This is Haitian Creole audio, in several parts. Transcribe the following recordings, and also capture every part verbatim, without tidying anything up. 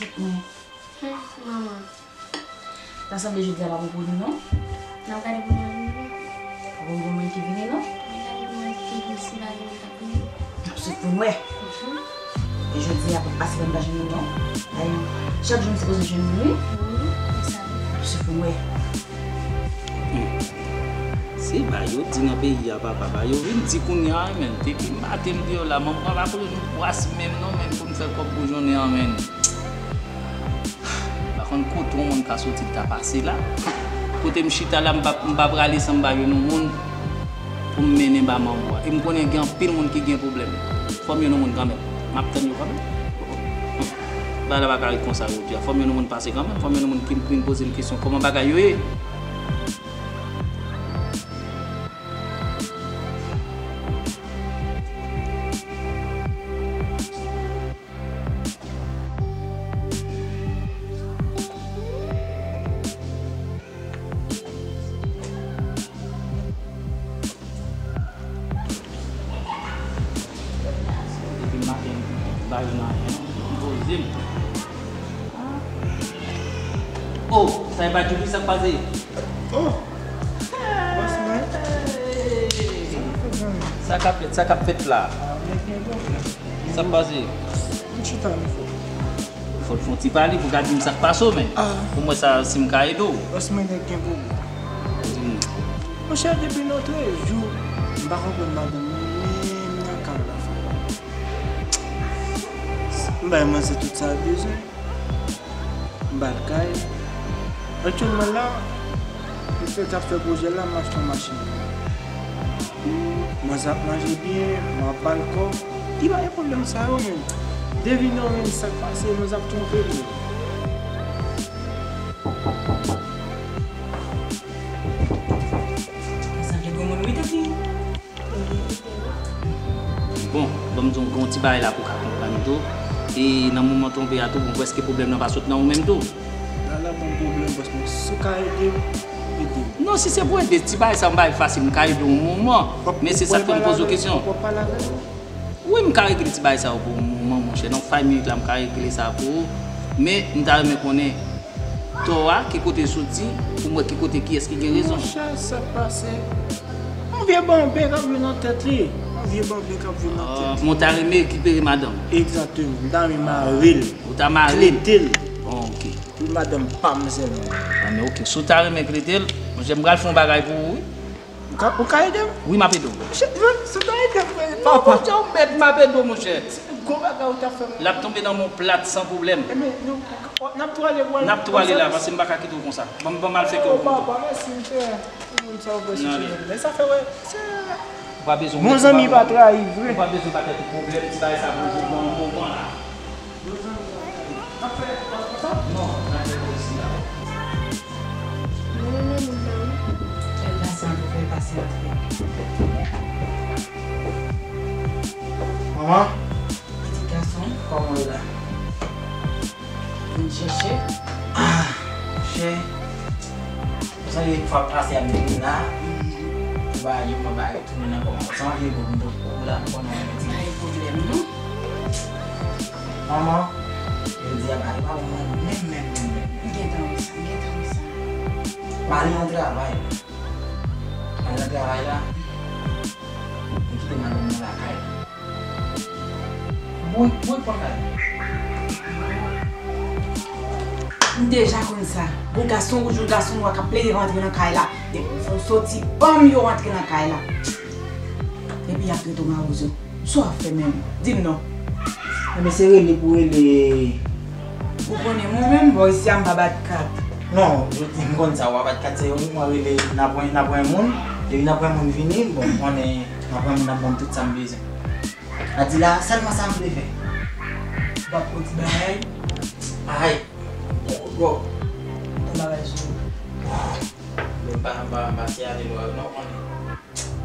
Mwen. Hmm, manman. Ta sanble jodi a pa pou pou nou, non? N ap gade pou mwen vini. Pa pou pou mwen ki vini, non? N ap gade pou mwen ki vini si bagay yo t ap vini. N ap swiv pou n wè. Mhm. E jodi a, pa pase pa n pa jwenn nou, non? Dayè, chak jou m sipoze jwenn nou, wi. Wi, se sa. N ap swiv pou n wè. Hmm. Se ba yo di nan peyi a, papa, ba yo vin di kounye a, men, depi maten m deyò la, manman pa konnen nou bwase menm non, men, pou n fè kòb pou jounen an, men. M pa konn kote yon moun ka soti l ta pase la. Kote m chita la, m pa, m pa prale san m pa jwenn yon moun pou m mennen ba manman. E m konnen gen anpil moun ki gen pwoblèm. Fò m jwenn yon moun kanmenm. M ap tann yo kanmenm. Bagay la pa ka ret konsa jodi a. Fò m jwenn yon moun pase kanmenm. Fò m jwenn yon moun ki vin poze m kesyon kòman bagay yo ye. Depi maten, m pa jwenn anyen, m poze m. Oh, sa e pa Djoupi, sa k pase? Oh, Boss Mike. Sa k ap fèt, sa k ap fèt la? Sa k pase? M chita, m fò. Fò, fò w ti pale pou w ka di m sa k pase w, men. Ah. Pou mwen sa, si m ka ede w. Boss Mike, nèg gen pwoblèm. Di m. Monchè, depi nan trèz jou, m pa konprann madanm mwen menm nan kay la, frè. M bay manzè tout sa l bezwen. M ba l kay. Aktyèlman la, m fèk ap fè pwojè la, m achte yon machin. Manzè ap manje byen, m ap ba l kòb. Li pa gen pwoblèm sa yo, men. Devine w, men, sa k pase, manzè ap twonpe m. Sa vle granmoun wi, tèt li. Bon, ban m di w, gen yon ti bagay la pou w ka konprann tou. E nan moman twonpe a tou, bon, prèske pwoblèm nan pa sot nan ou menm tou. La, la, ban m pwoblèm, paske si w ka ede m, ede m. Non, si se pou ede, ti bagay sa m bay fasil, m ka ede w yon moman. Men se sa k fè m poze w kesyon. W ap pale avè l? Wi, m ka regle ti bagay sa yo pou yon moman, monchè. Nan five minutes la, m ka regle sa pou ou. Men, m ta renmen konnen tò a, ki kote l soti, pou m wè ki kote, kiyès ki gen rezon. Monchè, sa k pase? Yon vye banben k ap jwe nan tèt li. Yon vye banben k ap jwe nan tèt li. Ah, men w ta renmen rekipere madanm? Egzakteman. M ta renmen mare l. Ou ta mare l? Klete l. Bon, ok. Pou madanm pa m sèlman. Ah, men ok. Si w ta renmen klete l, monchè, m pral fè yon bagay pou ou, wi. Ou ka, ou ka ede m? Wi, m ap ede w. Monchè, si w ta ede m, papa. Non, monchè, ou mèt, m ap ede w, monchè. Gwo bagay ou ta fè m. L ap tonbe nan men w plat san pwoblèm. Ebyen, nou, n ap tou ale, wè. N ap tou ale la, paske m pa ka kite w konsa. Ban m, ban m al fè kè w kontan. Oh, papa, mèsi, monchè. Moun sa yo fè sou timoun. Men sa fè, wè, se... Ou pa bezwen mèt m, papa. Bon zanmi pa trayi vre. Ou pa bezwen ba tèt ou pwoblèm, ti bagay sa pou jodi a, yon moman la. Bon zanmi pa trayi. N ap fè, n ap fè sa? Non, n ap fè kòmsi la. Mwen renmen moun nan, wi. Fè l pase antre, fè l pase antre. Manman? Pitit gason. Kòman w ye la? Vin chèche. Ah, monchè. Sa yon fwa pase ap vin la. Ou ba yo, mwen ba yo tounen nan kòman. Sa yon vye gwo m tou kou la, m konnen yon ti. Pa gen pwoblèm, non. Manman, jodi a bagay pa bon menm, menm, menm, menm. M gentan wè sa, m gentan wè sa. M ale nan travay. M ale nan travay la. M kite madanm nan lakay. Mwen, mwen pran kay. M deja konn sa. Bon gason wouj, bon gason nwa k ap plede rantre nan kay la. Depi w fè w soti, banm, yo rantre nan kay la. Epi y ap trete w mawozo. Sa w ap fè menm? Di m non. Enben, se rele pou rele. Ou konnen mwen menm, bò isi a m pa bat kat. Non, m konn sa, w pa bat kat, se yon moman rele, n a pran, n a pran moun, depi n a pran moun vini, bon, m konnen n a pran moun, n ap ban m tout sa m bezwen. A di la, sèlman sa m vle fè. W ap pran ti bagay? Ay, bon, bon. Pran bagay sou ou. Men m pa, m pa, m pa se ale lwa yo non, konnen.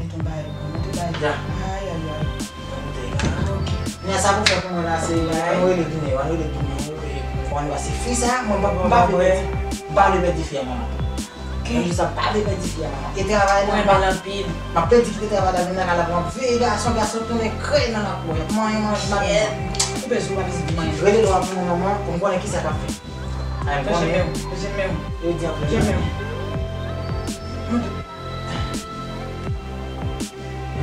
Met yon bagay pou mete bagay. Ya. Ay, ay, ay. Yon boutèy la. Ok. Kounye a sa pou fè pou mwen la, se, ann rele Ginen, ann rele Ginen, wi, e pou mwen pase fi sa, mwen pa, m pa vle pèdi, m pa vle pèdi fi a, manman. Ok. Mwen jis ap pa vle pèdi fi a, manman. E travay la, m ap pèdi kite travay la, vin nan kay la, pou m ap veye gason, gason tounen krèy nan lakou a, y ap manyen manje madanm nan. Ou bezwen, ou pa bezwen di m anyen. Rele lwa pou mwen, manman, pou m konnen kisa k ap fèt. Ay, m konnen. Yo di anpil.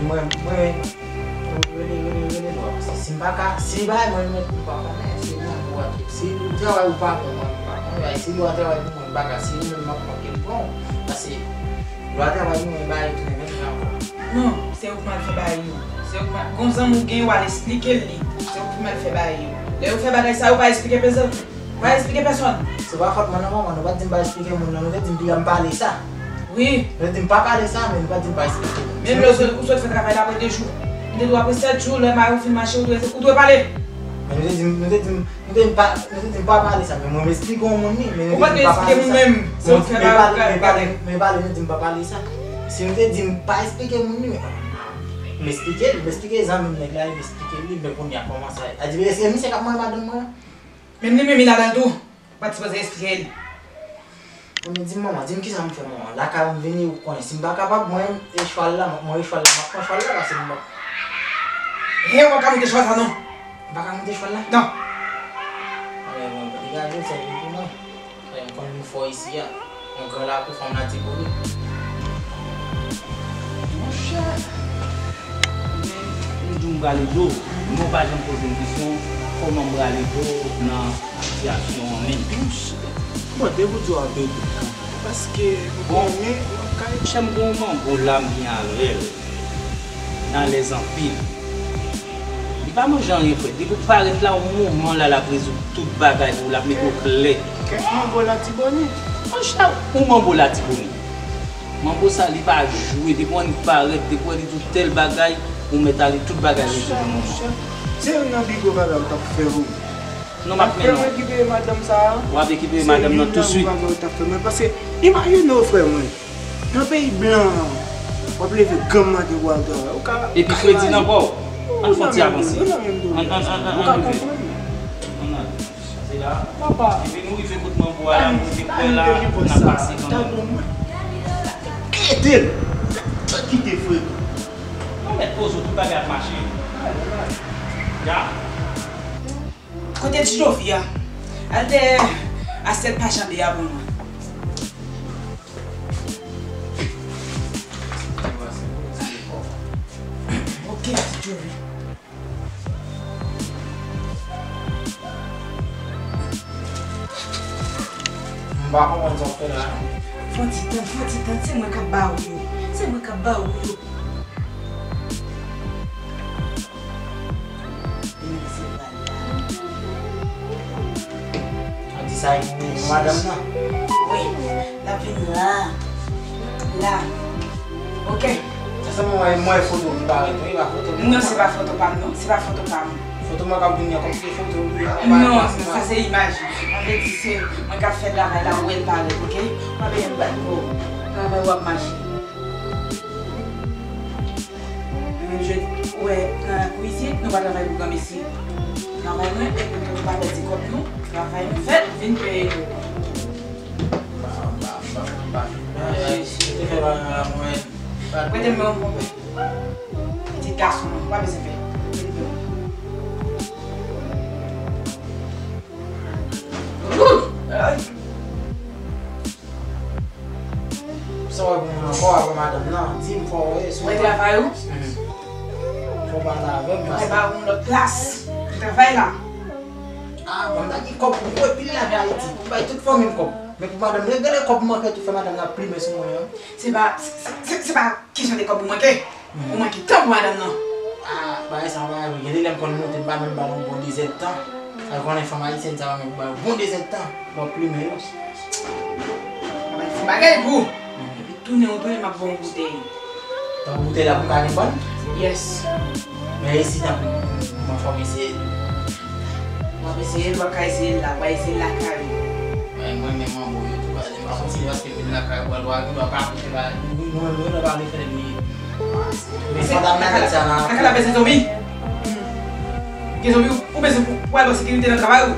Mwen, mwen, rele, rele, rele lwa. Si, si m pa ka, si bagay mwen menm, m pa konnen. Si mwen pou wè. Si travay ou pa bon, mwen, m pa konnen. Si lwa travay pou mwen, m pa ka. Si ou menm, m ap pran kèk bon. Paske lwa travay pou mwen, bagay tounen menm jan ankò. Non, se ou k mal fè bagay yo. Se ou k mal. Gon zanmi ou gen, w al esplike l li. Se ou k mal fè bagay yo. Lè yo fè bagay sa yo, pa esplike pèsòn. Pa esplike pèsòn. Se pa fòt mwen non, manman, nou pa t di m pa esplike moun nan, nou te di m piga m pale sa. Wi. Nou te di m pa pale sa, men nou pa t di m pa esplike moun. Menm lè ou sot, ou sot fè travay la apre de jou. Ou te dwe apre sèt jou, lè mari w fin mache, ou dwe, ou dwe pale. Men nou te di m, nou te di m, nou te di m pa, nou te di m pa pale sa, men mwen m esplike yon moun li, men nou te di m pa pale sa. Ou pa t dwe esplike moun menm. Se ou k fè bagay ou ka gade. Men pale, men pale, nou di m pa pale sa. Si nou te di m pa esplike moun li, men m esplike l, m esplike zanmi m nèg la, m esplike li, men kounye a kòman sa. A di, e misye k ap manje madanm mwen? Menm li menm li ladan l tou. Ou pa t sipoze esplike l. Bon, men di m, manman, di m kisa m fè, manman. Lakay ou m vini, ou konnen. Si m pa kapab, mwen, e chwal la, mwen, e chwal la, m ap pran chwal la, paske m pa. He, ou pa ka moute chwal sa, non. M pa ka moute chwal la? Non. Anben, bon, degaje w, sèvi pou mwen. Anben, m konn nou fò isi a. Yon gran lakou, fanm Latibonit. Monchè. M di w m pral ede w, men w pa janm poze m kesyon kòman m pral ede w nan sitiyasyon an menm. Monchè, bon, depi w di w ap ede m kanmenm, paske m konnen nan kay. Monchè, m gen yon manbo la m gen avè l, n alèz anpil. Li pa manje anyen frè, depi w parèt la, yon moman la l ap rezoud tout bagay pou ou, l ap mete w klè. Kèk manbo Latibonit. Monchè, yon manbo Latibonit. Manbo sa li pa jwe, depi w annik parèt, depi w annik di w tèl bagay, ou mèt ale, tout bagay rezoud nan moman. Se youn nan pi gwo bagay ou t ap fè wi. Non, m ap men non. Fè mwen rekipere madanm sa a. W ap rekipere madanm nan touswit. Se youn nan gwo bagay ou t ap fè mwen, paske imajine w frè mwen, nan peyi blan an, w ap leve granm maten pou al travay. Ou ka. Epi fredi nan kò w. Ann fè yon ti avanse. Ann, ann, ann, ann, ann rive. Ann ale. Se la. Papa. Epi nou rive kot manbo a la, nou te kwè la, n ap pase kanmenm. Ede l. Kite frè. Nou mèt poze w, tout bagay ap mache. Ya. Kote ti Jovi a? Al dèyè asyèt pa janbe a pou mwen. Ok, ti Jovi. M pa konprann sa w fè la. Fò ti tann, fò ti tann, se mwen k ap ba ou yo. Se mwen k ap ba ou yo. Li menm se pral la. Ap di sa e pou madanm nan? Wi, l ap vin la. La. Ok. Sa sèlman mwen, mwen foto ki parèt, wi, pa foto. Non, se pa foto pa m, non. Se pa foto pa m. Foto mwen k ap vini an, kòmsi se foto ou ye. Non, non, sa se imaj. Mwen vle di se mwen k ap fè travay la, ou wè l parèt, ok? Pa bezwen bat kò w. Travay w ap mache. Menm jan ou wè nan lakou isit, nou pa travay pou granmesi. Travay nou, epi nou pa pèdi kòb nou, travay nou fèt, vin peye nou. Prete m yon konpè. Pitit gason mwen, ou pa bezwen pè. Prete m yon. Sa w wè pou mwen ankò avè madanm nan? Di m fò w wè. Mwen travay ou? Fò w pale avè m. Mwen ba ou yon lòt plas. Mwen travay la. Ah, bon, m ta gen kòb pou mwen pil la nan Ayiti. Pou bay tout fanmi m kòb. Men pou madanm nan, gade kòb manke tou fè madanm nan ap plimen sou mwen an. Se pa, se, se, se pa kesyon de kòb ou manke. Ou manke tan pou madanm nan. Ah, bagay sa yon bagay vre. Gen de lè m konn moute, m pa menm ba l yon bon de zèdtan. Sa konnen fanm ayisyèn sa pa menm ba yo bon de zèdtan. Bon, plimen yo. Mwen fè bagay pou ou. Epi tounen ou tounen, m ap ba w yon boutèy. Yon boutèy la pou m ka gen bann? Yes. Men isi tankou m anfòm isi. W ap eseye l, w ap ka eseye l la, w ap eseye l lakay ou. Mwen menm manbo yo tou, m pa konn si paske m vin lakay ou, w al wè nou pa vle fè bagay. Nou menm nou pa vle fè li. Men se madanm nan sa la. Nan ka la bezwen zonbi. Gen zonbi ou bezwen pou, pou al bò sekirite nan travay ou.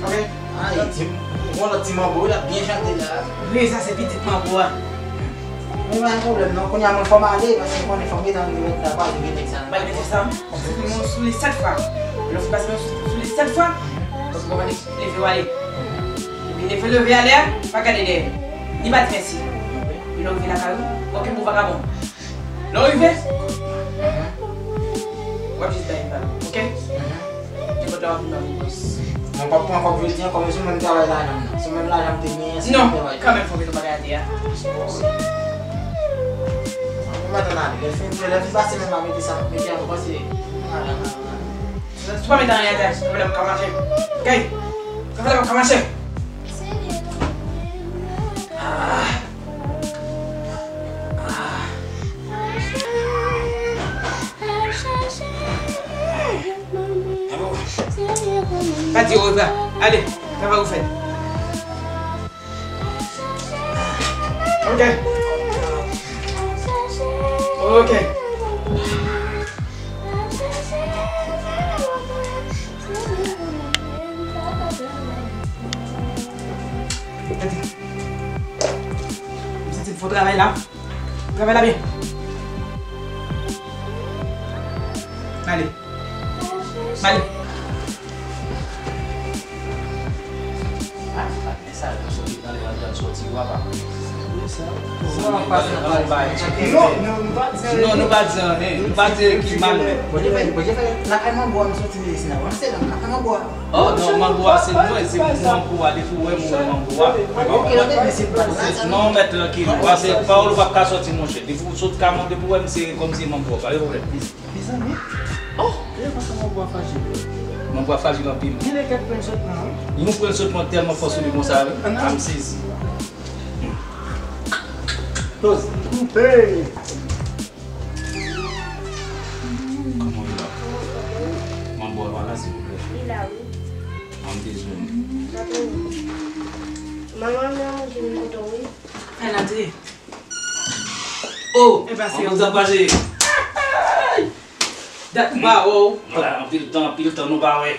Ok. Ay, ti, yon lòt ti manbo, l ap byen chante la. Wi, sa se pitit manbo a. Mwen pa gen pwoblèm non, kounye a mwen fò m ale, paske m konnen fò m gentan rive mèt la, pa rive nèg sa. Bay mete sa, ou fouti mwen sou li sèt fwa. Lè w fin pase mwen sou li sèt fwa, paske w konprann li leve w ale. Epi leve leve ale a, pa gade dèyè. Ni pa di mèsi. Epi lè w rive lakay ou, okenn mo vakabon. Lè w rive, w ap jis bay vag, oke? Nenpòt lè w ap vin ban m repons. Mwen p ap pran kòb jodi an, kòm se menm travay lajan m nan. Se menm lajan m te genyen, se menm travay. Non, kanmenm fò w mete yon bagay atè a. Mwen mèt ann ale. Lè fin, lè fin pase menm m ap mete sa, mete an, mwen panse. Si w pa mete anyen atè, sa vle m ka mache. Gay, sa vle m ka mache. Ah. Ah. Pa di yo sa. Ale, travay ou fè. Ok. Ok. Gade. M santi l fò travay la. Travay la byen. Ale. Ale. Ah, se pa de sa, nou soti nan lè an soti, papa. Non, nou pa di anyen. Non, nou pa di anyen. Nou pa di ki mal menm. Bondye fè, Bondye fè. Lakay manbo a m soti isi la. Mwen se nan lakay manbo a. Oh, non, manbo a se mwen, se pou manbo a, depi w wè m wè manbo a. Ok, ok, men se pa sa. Non, mèt trankil. Paske pawòl ou p ap ka sòti, monchè. Depi w sot ka, depi w wè m se kòmsi manbo a, pa gen pwoblèm. Mezanmi. Oh, e konsa manbo a frajil. Manbo a frajil anpil. Gen de kèk pwen sot pran, wi. Yon pwen sot pran tèlman fò sou li konsa, wi. Ah, non. M sezi. Close. Koupe. Kòman w ye la? Manbo a pa la, silvouplè? Li la, wi. An bezwen. Manman, men manje vin kote w, wi. Fè l antre. Oh! E pase yo. An pase. Dat m pa wè w. Anpil tan, anpil tan nou pa wè.